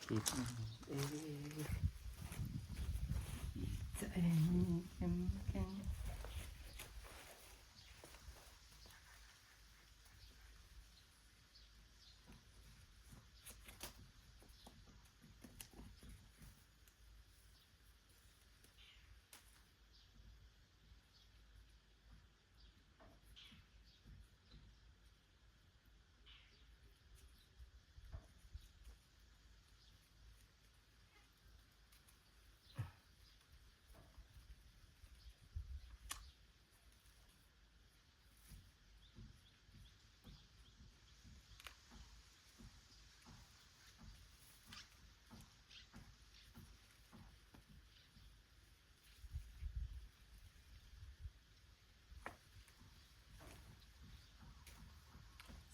ເຈັບ ເອີ ໃຈເຂັ້ມແຂງ.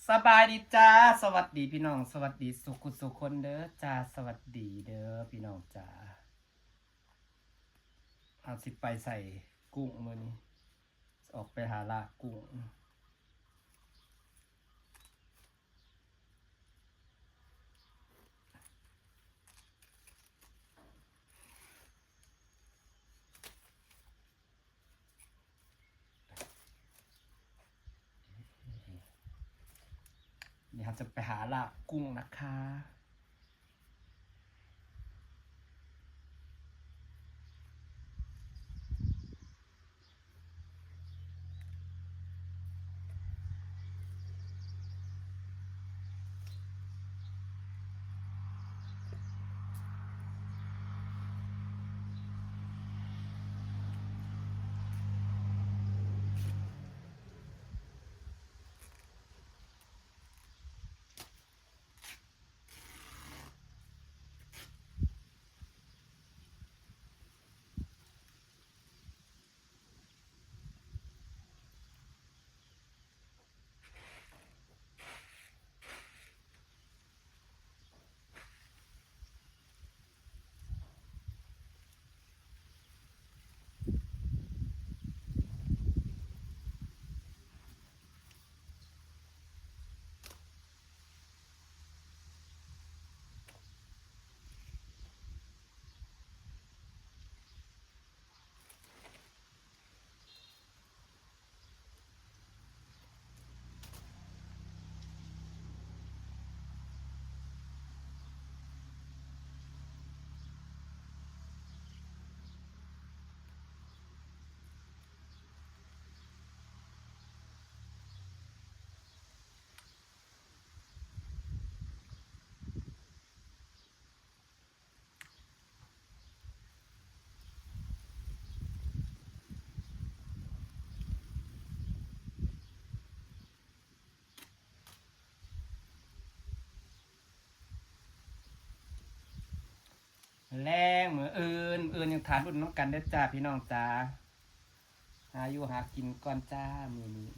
ສະບາຍດີຈ້າ ສະຫວັດດີພີ່ນ້ອງ ສະຫວັດດີສູ່ຄົນເດີຈ້າ ສະຫວັດດີເດີພີ່ນ້ອງຈ້າ. ເຮົາຊິໄປໃສ່ກຸ້ງມື້ນີ້ ອອກໄປຫາລາກກຸ້ງ. ນີ້ເຮົາຈະໄປຫາລາກກຸ້ງນະຄະ. ແລງມື້ອື່ນ ມື້ອື່ນຍັງຖ້າລຸ້ນນຳກັນເດີຈ້າ ພີ່ນ້ອງຈ້າ. ຫາຢູ່ຫາກິນກ່ອນຈ້າມື້ນີ້.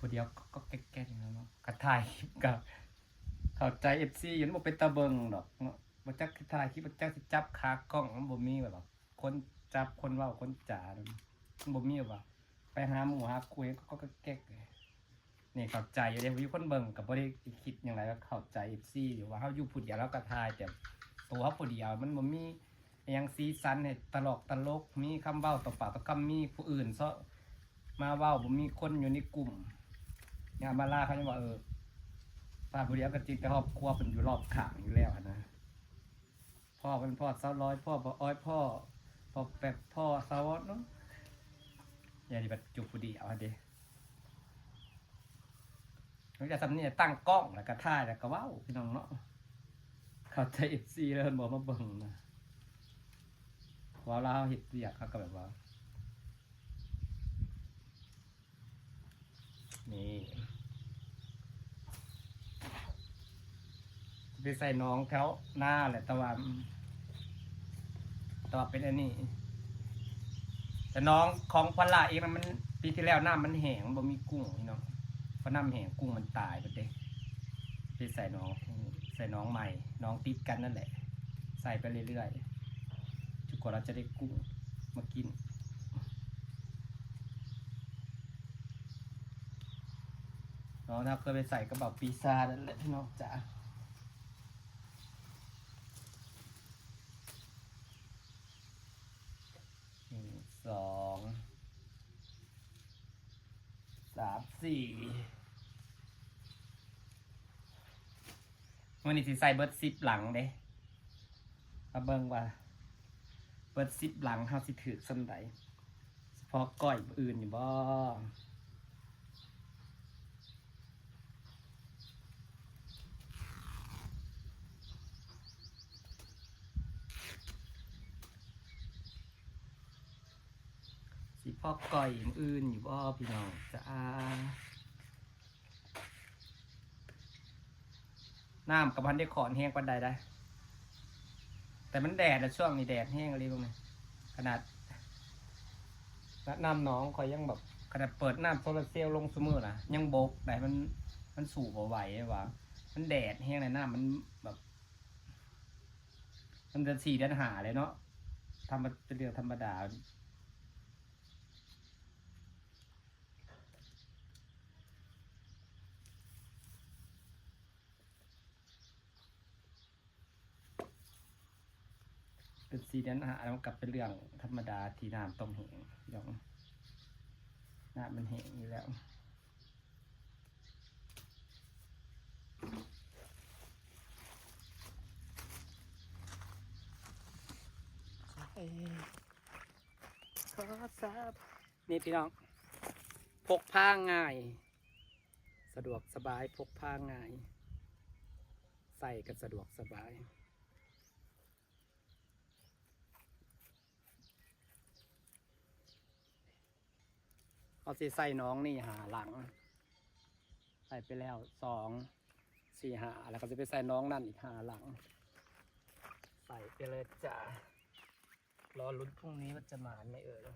ຜູ້ດຽວກໍແກ້ໆ ເນາະ ກະຖ່າຍຄລິບ ກະເຂົ້າໃຈເອັຟຊີຢູ່ ມັນບໍ່ເປັນຕາເບິ່ງດອກເນາະ. ບໍ່ຈັກຊິຖ່າຍຄລິບ ບໍ່ຈັກຊິຈັບຂາກ້ອງ ມັນບໍ່ມີແບບວ່າຄົນ ຈັບຄົນເວົ້າຄົນຈາ ມັນບໍ່ມີວ່າໄປຫາໝູ່ຫາຄູ່ກໍແກັກ. ນີ້ເຂົ້າໃຈຢູ່ເດ້ ມີຄົນເບິ່ງກໍບໍ່ໄດ້ຄິດຫຍັງຫຼາຍ ກໍເຂົ້າໃຈເອັຟຊີຢູ່ວ່າເຮົາຢູ່ຜູ້ດຽວ ເຮົາກໍຖ່າຍແຕ່ໂຕເຮົາຜູ້ດຽວ ມັນບໍ່ມີ ອີຫຍັງສີສັນໃຫ້ຕະຫຼອກຕະຫຼົກ ມີຄຳເວົ້າຕໍ່ປາກຕໍ່ຄຳ ມີຜູ້ອື່ນເຊາະມາເວົ້າ ບໍ່ມີຄົນຢູ່ໃນກຸ່ມ. ຍາມມາລາເຂົາຍັງວ່າ ເອີ ພາດຜູ້ດຽວກໍຈິງ ແຕ່ຄອບຄົວເພິ່ນຢູ່ຮອບຂ້າງຢູ່ແລ້ວຫັ້ນນະ. ພໍ່ເພິ່ນ ພໍ່ສາວລອຍ ພໍ່ປາອ້ອຍ ພໍ່ ພໍ່ແປັບ ພໍ່ສາວອດເນາະ. ຢ່າໄດ້ບັດຢູ່ຜູ້ດຽວຫັ້ນເດ້. ນອກຈາກສ່ຳນີ້ ຕັ້ງກ້ອງແລ້ວກໍຖ່າຍແລ້ວກໍເວົ້າ ພີ່ນ້ອງເນາະ. ເຂົ້າໃຈເອັຟຊີແລ້ວບໍ່ມາເບິ່ງນະ ເພາະວ່າລາວເຮັດວຽກ ເຮົາກໍແບບວ່າ ນີ້ ໄປໃສ່ໜອງແຖວນາແຫຼະ ແຕ່ວ່າ ແຕ່ວ່າເປັນອັນນີ້ ແຕ່ໜອງຂອງພອນລາເອງນະ ມັນ ປີທີ່ແລ້ວນ້ຳມັນແຫ້ງ ມັນບໍ່ມີກຸ້ງພີ່ນ້ອງ ເພາະນ້ຳແຫ້ງກຸ້ງມັນຕາຍເບິດເດ້. ໄປໃສ່ໜອງ ໃສ່ໜອງໃໝ່ ໜອງຕິດກັນນັ້ນແຫຼະ ໃສ່ໄປເລື້ອຍໆ ຈົນກວ່າເຮົາຈະໄດ້ກຸ້ງມາກິນ. ໜອງທີ່ເຮົາເຄີຍໄປໃສ່ກັບເບົາປີຊານັ້ນແຫຼະ ພີ່ນ້ອງຈ໋າ. ໜຶ່ງ ສອງ ສາມ ສີ່ ມື້ນີ້ຊິໃສ່ເບິດສິບຫຼັງເດ້ ມາເບິ່ງວ່າເບິດສິບຫຼັງເຮົາຊິຖືກສ່ຳໃດ ສະເພາະກ້ອຍ ມື້ອື່ນນີ້ບໍ? ຊິພໍ້ກ້ອຍມື້ອື່ນຢູ່ບໍ່ພີ່ນ້ອງຈ໋າ? ນ້ຳກໍບໍ່ທັນໄດ້ຂອນແຮງປານໃດໃດ໋ ແຕ່ມັນແດດແຫຼະ ຊ່ວງນີ້ແດດແຮງອີ່ຫຼີເບິ່ງນີ້ ຂະໜາດ ນ້ຳໜອງຂ້ອຍຍັງແບບ ຂະໜາດເປີດນ້ຳໂຊລາເຊວລົງຊຸມື້ນະ ຍັງບົກໃດ໋ ມັນ ມັນສູ້ບໍ່ໄຫວວ່າ ມັນແດດແຮງໃດ໋ ນ້ຳມັນແບບ ມັນເດືອນສີ່ເດືອນຫ້າແລ້ວເນາະ ທຳມະ ເປັນເລື່ອງທຳມະດາ. ເປັນສີ່ເດືອນຫ້າ ແລ້ວມັນກໍເປັນເລື່ອງທຳມະດາທີ່ນ້ຳຕ້ອງແຫ້ງ ພີ່ນ້ອງ ນ້ຳມັນແຫ້ງຢູ່ແລ້ວ. ນີ້ພີ່ນ້ອງ ພົກພາງ່າຍ ສະດວກສະບາຍ ພົກພາງ່າຍ ໃສ່ກໍສະດວກສະບາຍ. ເຮົາຊິໃສ່ໜອງນີ້ຫ້າຫຼັງ ໃສ່ໄປແລ້ວສອງ ສີ່ ຫ້າ ແລ້ວກໍຊິໄປໃສ່ໜອງນັ້ນອີກຫ້າຫຼັງ ໃສ່ໄປເລີຍຈ້າ. ລໍລຸ້ນພລຸ້ງນີ້ວ່າຈະໝານໄໝເອີຍ. ສ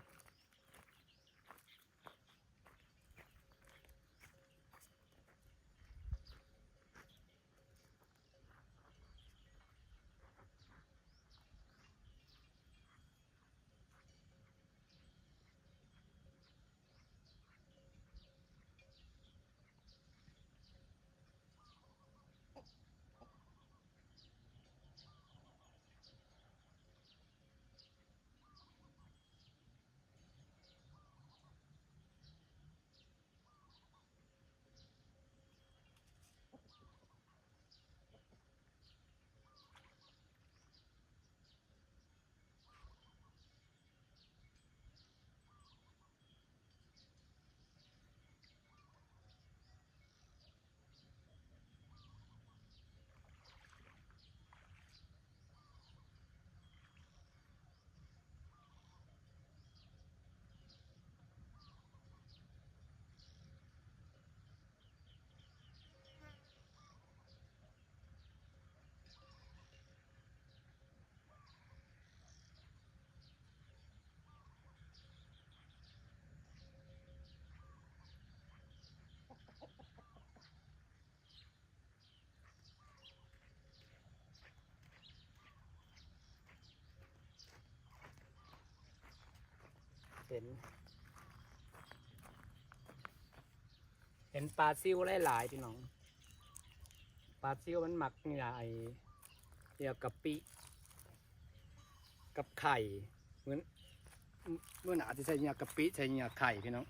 ເຫັນ ເຫັນປາຊິວຫຼາຍໆ ພີ່ນ້ອງ. ປາຊິວມັນມັກເຫຍື່ອ ໄອ້ເຫຍື່ອກະປິກັບໄຂ່. ມື້ ມື້ໜ້າຊິໃສ່ເຫຍື່ອກະປິ ໃສ່ເຫຍື່ອໄຂ່ ພີ່ນ້ອງ.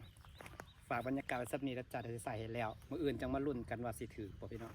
ຝາກບັນຍາກາດໄວ້ສ່ຳນີ້ລະຈ້າ ດຽວຊິໃສ່ໃຫ້ແລ້ວ ມື້ອື່ນຈັ່ງມາລຸ້ນກັນວ່າຊິຖືກບໍ່ ພີ່ນ້ອງ.